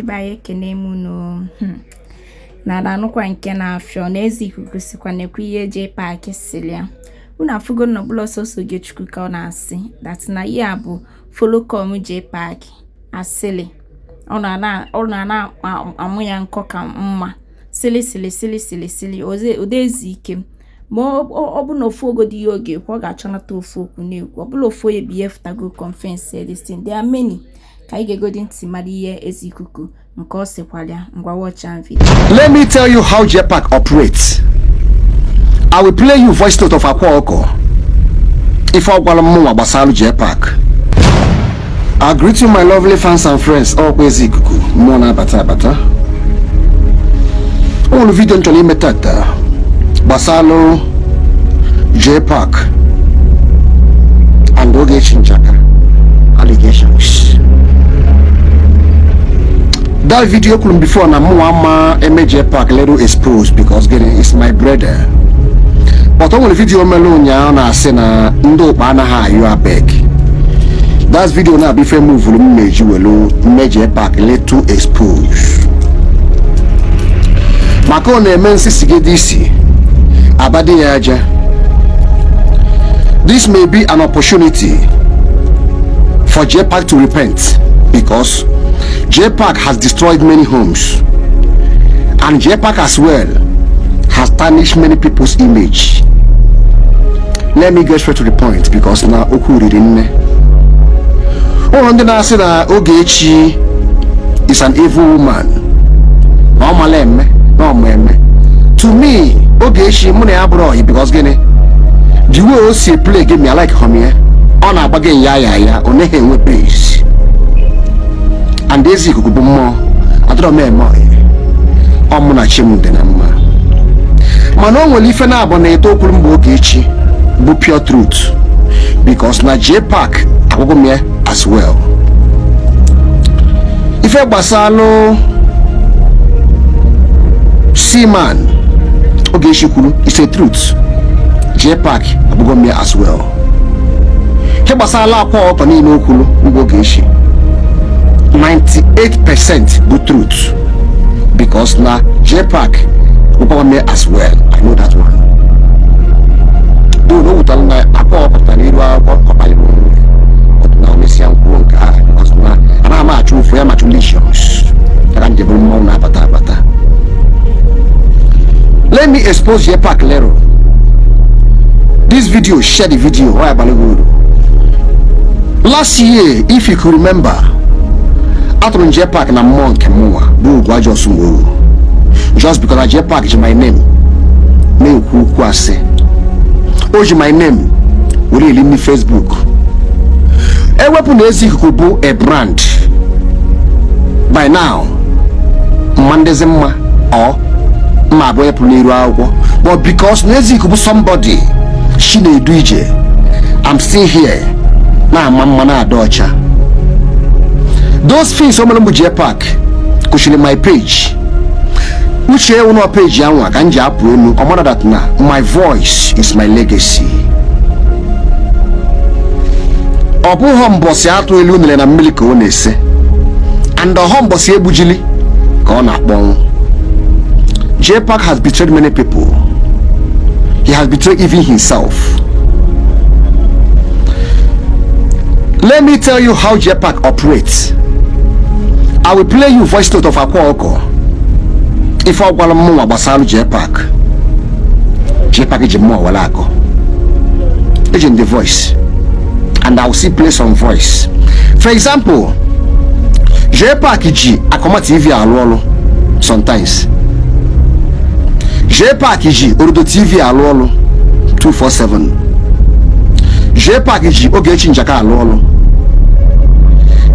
Be anyị, ekene m unu. Na anụkwa nke na-afịọ na Eze Ikuku sikwa nekwa ihe JPAC sịrị ya. Unu afụgo na ọbụla sọsọ Ogechukwu ka ọ na-asị that na ihe a bụ folocom JPAC asịlị ọ na-amụ ya nkọ ka mma sịlị sịlị sịlị sịlị sịlị ode ezu ike. Ma ọ bụ na ofu ogodi ihe ọ ga-ekwu, ọ ga-achọnata ofu okwu na-ekwu. Ọ bụla ofu onye bụ ihe fụtago confess this thing. There are many. Ka anyị ga-egodi ntị mara ihe Eze Ikuku nke ọ sịkwara ya. Ngwa, watch am video. Let me tell you how JPAC operates. I will play you voice note of Akwa Oko. Ife ọ gwara mụnwa gbasara JPAC. I greet you, my lovely fans and friends. Ọkwa Eze Ikuku mmụọ na-abata abata. O nwere video m chọrọ ime tata gbasalụ JPAC and Ogechi Njaka allegations. That video kwuru m before na mụnwa ama eme JPAC little exposed because gịnị, is my brother. But o nwere video mere ụnyaahụ na-asị na ndị ụkpa anaghị ayọ abeg. That video na-abụ ife muvuru m meji welu mme JPAC little exposed. Maka ọ na-eme nsị sigide isi abadị ya aja. This may be an opportunity for JPAC to repent because JPAC has destroyed many homes and JPAC as well has tarnished many people's image. Let me get straight to the point because na okwu riri nne. Ụlọ ndị na-asị na Ogechi is an evil woman, na ọ mala eme na ọ ma eme. To me, Ogechi mụ na ya bụrụ ọyị because gịnị, the way o si play game ya, like hom ya, ọ na-agba gị ya ya ya, ọ naghị enwe base. And Eze Ikuku bụ mmụọ adọrọ m eme ọyị, ọ mụ na chi m dị na mma. Mana o nwere ife na-abụ na eto okwuru mgbe Ogechi bụ pure truth because na JPAC agwụgwọ m ya as well. Ife gbasalụ Seaman, Ogechi kwuru is a truth. JPAC agwụgwọ m ya as well. Ihe gbasara akwa ọkọ niile o kwuru mgbe Ogechi, 98% bụ truth because na JPAC gwụkwa m ya as well. I know that one. Though o wutara na akwa ọpụtara n'iru akwụkwọ ọkpaliri onwe na omesịa nkwuo nke ahụ because na anaghị m achụ ụfụ ya machu lesions ka njem mmọnwụ na-abata abata. Let me expose JPAC lero. This video, share the video. Why abalị uru. Last year, if you could remember, atụrụ m JPAC na mmụọ nke mụnwa bụ Ugwu Ajọ Osumgboru just because na JPAC ji my name na-ekwu okwu asị. O ji my name were eli ndị Facebook. Ewepụ na Eze Ikuku bụ a brand by now, mma ndezi mma ọ mma abụọ ya pụrụ n'iru akwụkwọ, but because na Eze Ikuku bụ somebody shi na-edu ije, I'm still here na-ama mma na-ada ọcha. Those things o mere mbụ JPAC kwụsịrị my page. Uche ewu na page ya nwa ka m ji apụ elu. Ọ mara that na my voice is my legacy. Ọ bụghị mbọsị atụ elu unere na mmiri ka ọ na-ese, and ọhọ mbọsị egbujili ka ọ na-akpọnwụ. JPAC has betrayed many people. He has betrayed even himself. Let me tell you how JPAC operates. I will play you voice note of Akwa Oko. Ife ọ gwara mụnwa gbasara JPAC. JPAC ji mmụọ were akọ. Eji the voice. And I will still play some voice. For example, JPAC ji Akoma TV arụ ọrụ sometimes. JPAC ji Orodo TV arụ ọrụ 247. JPAC ji Ogechi Njaka alụ ọrụ.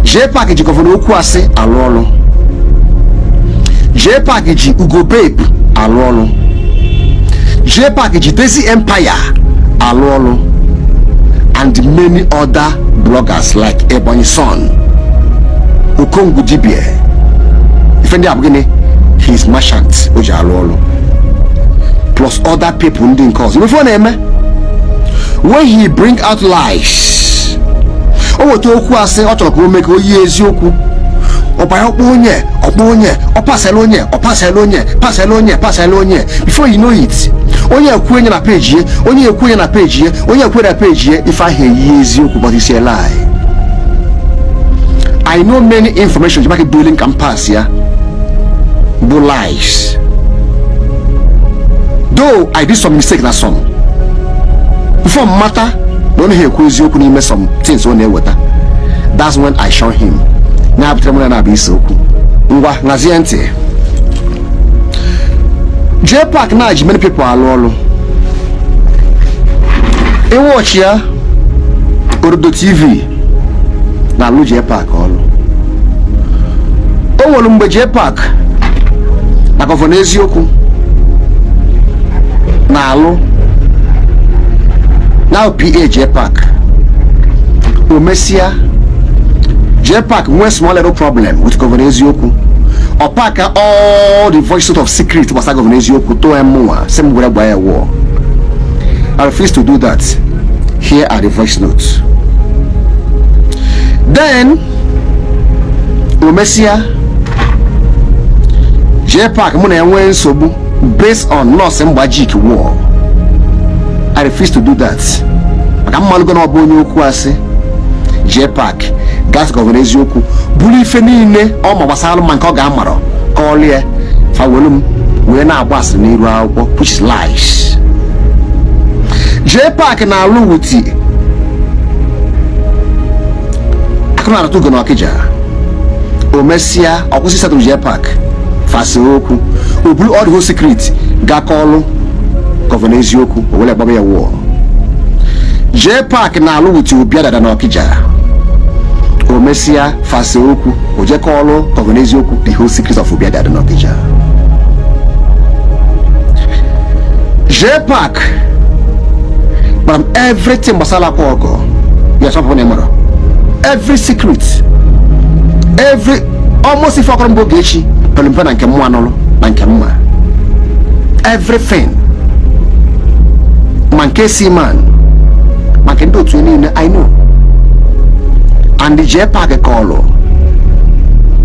JPAC ji Governor Okwuasị alụ ọrụ. JPAC ji Ugo Babe alụ ọrụ. JPAC ji Desi Empire alụ ọrụ and many other bloggers like Ebonyi Son, Okongwu Dibie. Ife ndị a bụ gịnị? His merchant o ji alụ ọrụ plus other people ndị nke ọzọ. Ife ọ na-eme when he bring out lies, o weta okwu asị ọ chọrọ ka o mee ka o yie eziokwu. Ọbara ọkpọ onye ọkpọ onye, ọ pasela onye, ọ pasela onye, pasela onye, pasela onye. Before you know it, onye ekwu onye na page ya, onye ekwu onye na page ya, onye ekwu na page ya, ife ahụ eyi eziokwu, but it's a lie. I know many information Jibaki building can pass ya bụ lies, though I did some mistake na some before mmata na ọ naghị ekwu eziokwu n'ime some things ọ na-eweta. That's when I show him na-abụtere mụ na na-abụ ise okwu. Ngwa, ṅazie ntị. JPAC na-ji many people alụ ọlụ. Ịwọchi ya, Orodo TV na-alụ JPAC ọlụ. O nwere mgbe JPAC na Governor Eziokwu na-alụ na PA JPAC. O mesịa, JPAC nwee small little problem with Governor Eziokwu. Ọ paka all the voice note of secret gbasara Governor Eziokwu tụọ ya mụnwa, sị m were gbaa ya wụọ. I refuse to do that. Here are the voice notes. Then o mesịa, JPAC mụ na enwe nsogbu based on nọọsụ mgbajik war. I refuse to do that maka mmalụgo na ọ bụ onye okwu asị. JPAC gas Governor Eziokwu buru ife niile ọ ma gbasara ma nke ọ ga-amarọ ka ọ lie fawelu m wee na-agba asịrị n'iru akwụkwọ, which is lies. JPAC na-alụ with akụnarata ugo na Ọkịja. O mesịa, ọ kwụsị settle JPAC, fasa okwu, o buru all the whole secret gaa kọọlụ Governor Eziokwu, o were gbaba ya wụọ. JPAC na-alụ with Obi Adada na Ọkịja. O mesịa, fasa okwu, o jekọọlụ Governor Eziokwu the whole secret of Obi Adada na Ọkịja. JPAC gwara m everything gbasara akwa ọgọ ya sọpụ na ịmara every secret, every almost ife ọkọrọ mbụ Ogechi pere mpe na nke mma nụrụ na nke mma, everything, ma nke si man ma nke ndị otu niile, I know. And the JPAC kọọlụ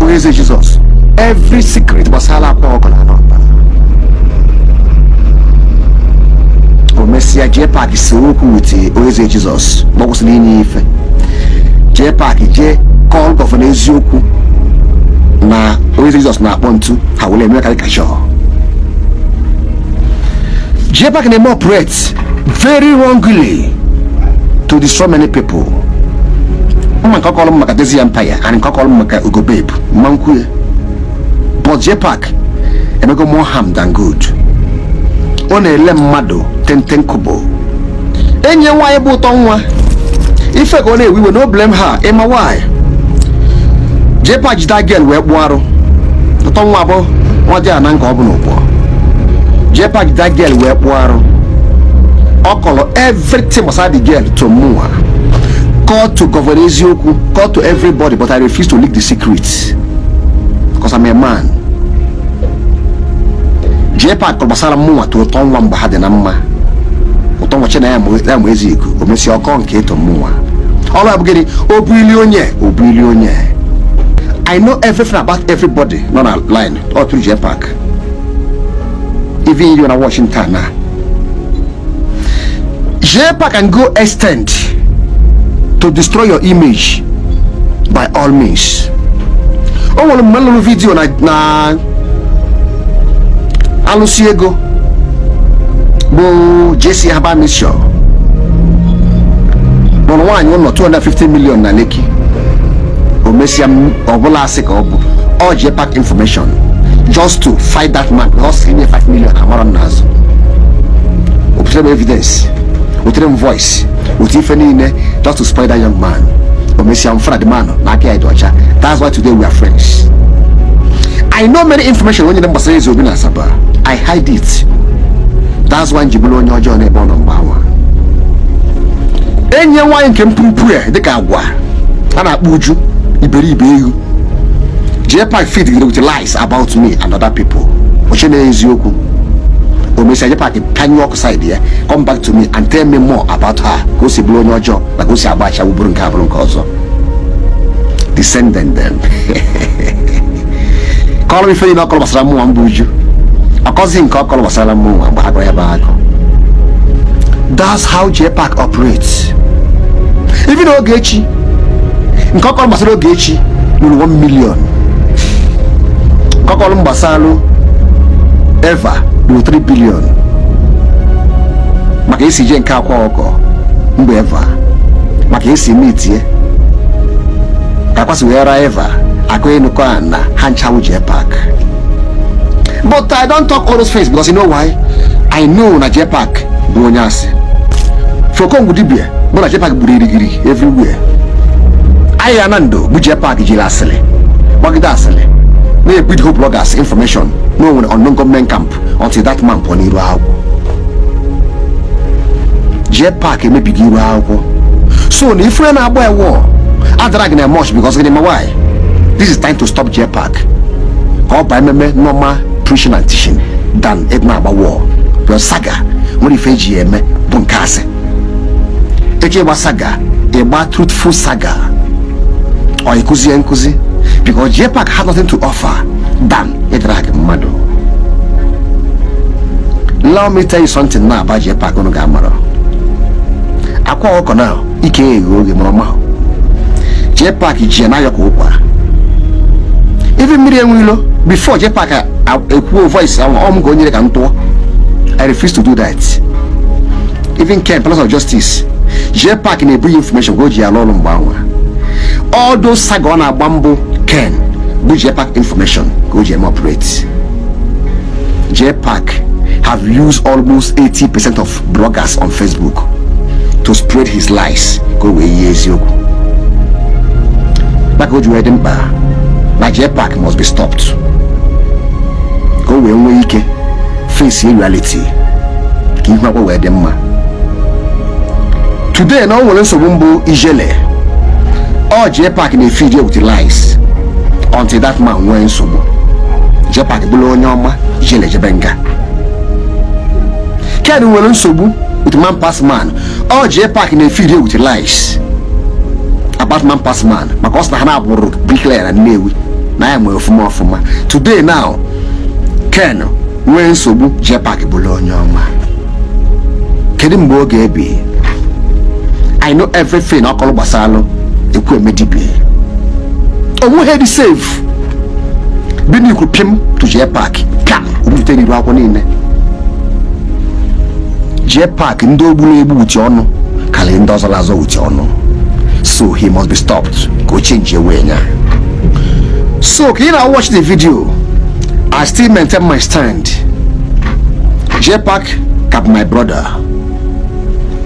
onye eze Jizọs every secret gbasara akwa ọgọ na anọba. O mesịa, JPAC si okwu with onye eze Jizọs ma ọ kwụsịrị inye ife. JPAC jee kọọlụ Governor Eziokwu na onye eze Jizọs na-akpọ ntu ha were eme karikachọ. JPAC na-eme operate very wrongly to destroy many people. Mma nke ọkọlụ maka Dezi Empire and nke ọkọlụ maka Ugo Babe mma nkwu ya, but JPAC emego more harm than good. Ọ na-ele mmadụ tenten kobo. Enyi nwaanyị bụ ụtọ nwa ife ka ọ na-ewe iwe, no blame her. Ịma why JPAC ji that girl wee kpụọ arụ? Ụtọ nwa bụ nwa dị ana nke ọ bụ n'ụkpọ. JPAC ji that girl wee kpụọ arụ. Ọ kọrọ everything gbasara the girl to mụnwa, call to Governor Eziokwu, call to everybody, but I refuse to leak the secret because I'm a man. JPAC kọrọ gbasara mụnwa to ụtọ nwa mgbe ha dị na mma. Ụtọ nwa chena ya ma ezi iku o mesịa ọkọ nke ịtọ mụnwa ọrụ abụ gịnị obuili onye obuili onye. I know everything about everybody nọ na line all through JPAC, even you na Washington na JPAC can go extend to destroy your image by all means. O nwere mgbe m lụrụ vidio na alụsị ego bụ JC Herbal Mixture lụrụ nwaanyị ụlọ 250 million na Lekki. O mesịa, ọbụla asị ka ọ bụ ọ JPAC information just to fight that man because he 5 million amara n'azụ. O butere m evidence, wetere m voice, wete ife niile just to spoil that young man. O mesịa, m fara the man n'aka ya dị ọcha. That's why today we are friends. I know many information onye gbasara Eze Obi na Asaba. I hide it. That's why m ji bụrụ onye ọjọọ n'ebe ọ nọ mgbe anwa. Enyi nwaanyị nke mpụmpụ ya dịka agwa a na-akpọ Uju iberibe ewu. JPAC feed with lies about me and other people. Oche na eziokwu. O mesịa, JPAC pịanyụ ọkụ side ya, come back to me and tell me more about her, ka o si bụrụ onye ọjọọ na ka o si agba acha bụrụ nke abụrụ nke ọzọ. Descendant them. Kọrọ m ife niile ọkọrọ gbasara mụnwa mbụ uju ọkọzi nke ọkọrọ gbasara mụnwa mgbe ha gọrọ ya bụ akọ. That's how JPAC operates. Even Ogechi, nke ọkọrọ gbasara Ogechi lụrụ 1 million, nke ọkọrọ gbasalụ Eva lụrụ 3 billion maka esi je nke akwa ọkọ mgbe Eva maka esi meetie ka akwasị wee ra Eva akụ enukọ a na ha nchawu JPAC. But I don't talk all those things because, you know why? I know na JPAC bụ onye asị. Fokongwu dibia bụ na JPAC gburu irigiri everywhere. Ahịa na ndo bụ JPAC jiri asịrị gbagide asịrị na-ebido bloggers information na o nwere unknown government camp until that man pụọ n'iru akwụkwọ. JPAC emebigo iru akwụkwọ, so na ife na-agba ewo adara gị na much because gịnị ma why? This is time to stop JPAC ka ọ baa ememe normal preaching and teaching than ebe na-agba war, because saga nwere ife eji ya eme bụ nke asị. Eche ịgba saga, ịgba truthful saga ọ ịkụzie nkụzi, because JPAC had nothing to offer than ịdrag mmadụ. Let me tell you something na about JPAC unu ga-amara. Akwa ọkọ na ike eghe oge mụrụ ọma. JPAC ji ya na-ayọ ka ụkwa even mmiri enwe ilo. Before JPAC ekwuo voice ahụ, ọ m ka o nyere ka m tụọ. I refuse to do that. Even Ken, Palace of Justice, JPAC na-ebu ya information ka o ji alụ ọrụ mgbe anwa. All those saga ọ na-agba mbụ Ken bụ JPAC information ka o ji eme operate. JPAC have used almost 80% of bloggers on Facebook to spread his lies ka o wee yie eziokwu maka o ji wee dị mkpa na JPAC must be stopped ka o wee nwee ike face reality, ka ihu akwụkwọ wee dị mma. Today na o nwere nsogbu mbụ ijele ọ JPAC na-efeed with lies until that man nwee nsogbu. JPAC bụrụ onye ọma, ijele jebe nga. Ken nwere nsogbu with man pass man, ọ JPAC na-efeed with lies about man pass man maka ọ sị na ha na-abụrụ bricklayer na Nnewi na ya nwere ọfụma ọfụma. Today now Ken nwee nsogbu, JPAC bụrụ onye ọma. Kedu mgbe ọ ga-ebi? I know everything ọkọlụ gbasalụ ekwu emedibie onweghị dị safe binikwu pim to JPAC pịam ogbute n'iru akwụkwọ niile. JPAC ndị ogburu egbu wuti ọnụ karịrị ndị ọzọ azọ wuti ọnụ, so he must be stopped ka o change away ya. So ka ị na watch the video, I still maintain my stand. JPAC ka bụ my brother,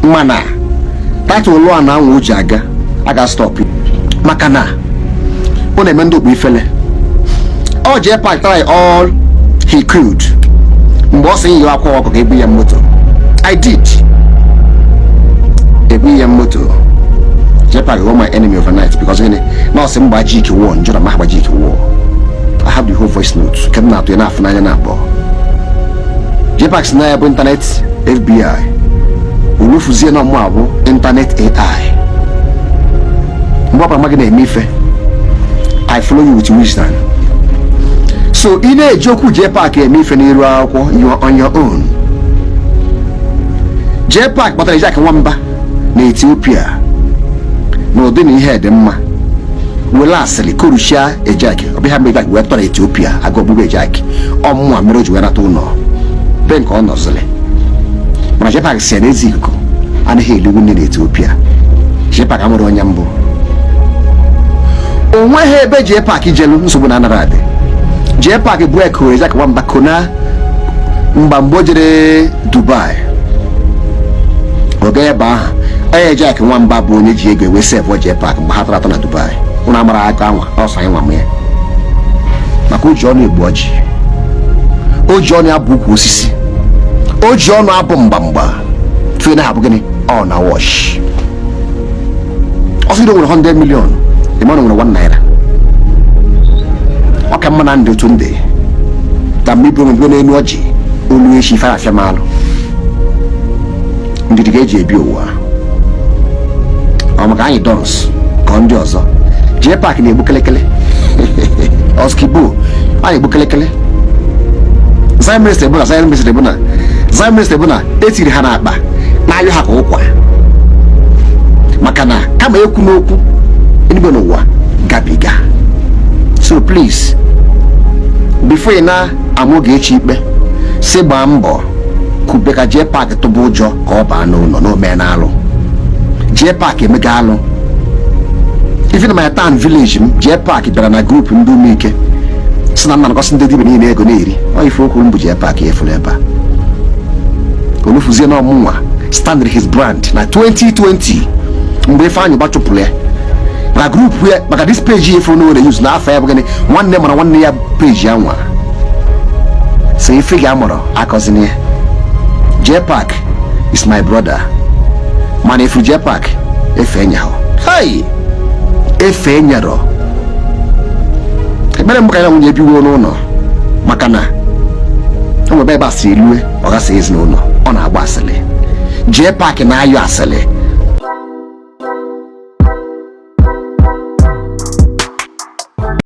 mana that olu a na anwụ o ji aga aga stop maka na ọ na-eme ndị okpu ifele. Ọ JPAC try all he could mgbe ọ sị yi akwa ọkụ ka ebu ya moto. I did ebu ya moto. JPAC go my enemy overnight because gịnị na ọ sị m gbaji ike wụọ njọ na ma agbaji ike wụọ. I have the whole voice note nke m na-atụ ya na-afụ n'anya na abụọ. JPAC si na ya bụ internet FBI, olufuzie na ọmụ abụ internet AI. Mgbe ọbụla mma gị na-eme ife, I follow you with wisdom. So ị na-eji okwu JPAC eme ife n'iru akwụkwọ, you are on your own. JPAC kpatara Jack Nwamba na Ethiopia na ụdị na ihe dị mma were asịrị koruchia Ejak ọbịa mgbe Ejak wee tọrọ Ethiopia aga ogbugbu Ejak ọmụmụ mere o ji wee nata ụlọ be nke ọ nọziri. Mana JPAC si na ezi ikuku anaghị eligwu nne na Ethiopia. JPAC amụrụ onye mbụ o nweghị ebe JPAC jelu nsogbu na anara adị. JPAC bụ ekoro Ejak Nwamba kona mgba mgbe o jere Dubai oga ebe ahụ onye Jack Nwamba bụ onye ji ego ewe save JPAC mgbe ha tara atọ na Dubai. Ụnụ amara aka anwa ọsọ anyị nwa m ya maka o ji ọnụ egbu ọjị, o ji ọnụ abụ ukwu osisi, o ji ọnụ abụ mgbamgba tụnye na abụ gịnị ọ na wash ọsọ nwere 100 million ịmanụ nwere 1 naira. Ọ ka mma na ndị otu ndị ta mgbe ibu onwe n'elu ọjị olu echi ife afịa malụ ndidi ga-eji ebi ụwa ọ maka anyị dons ka ndị ọzọ. JPAC na-egbu kelekele. Oskibo a na-egbu kelekele. Zion Ministry bụ na Zion Ministry bụ na Zion Ministry bụ na etiri ha n'akpa na-ayọ ha ka ụkwa, maka na kama ekwu n'okwu eluigwe n'ụwa gabiga. So please, before ị na-ama Ogechi ikpe, si gbaa mbọ kwube ka JPAC tụba ụjọ ka ọ baa n'ụlọ na ome na-alụ. JPAC emega alụ. Even my town, village m, JPAC bịara na group ndị umeike si na nna nakọsị ndị dibịa niile ego na-eri. Ọ ife okwu mbụ JPAC efuru ebe a olufuzie na ọmụnwa stand his brand na 2020 mgbe Ifeanyị Ụba chụpụrụ ya maka group ya, maka this page ya efuru na use na afọ ya bụ gịnị, nwanne mara nwanne ya, page ya nwa. So ife gị amụrụ akọzini ya. JPAC is my brother, mana ifu JPAC efe nyahụ, hey, efe nyarọ. Ekpere mbụ ka ya na nwunye ebiwo n'ụlọ, maka na o nwebe ebe asịrị elue, ọ gasa ezinụlọ, ọ na-agba asịrị. JPAC na-ayọ asịrị.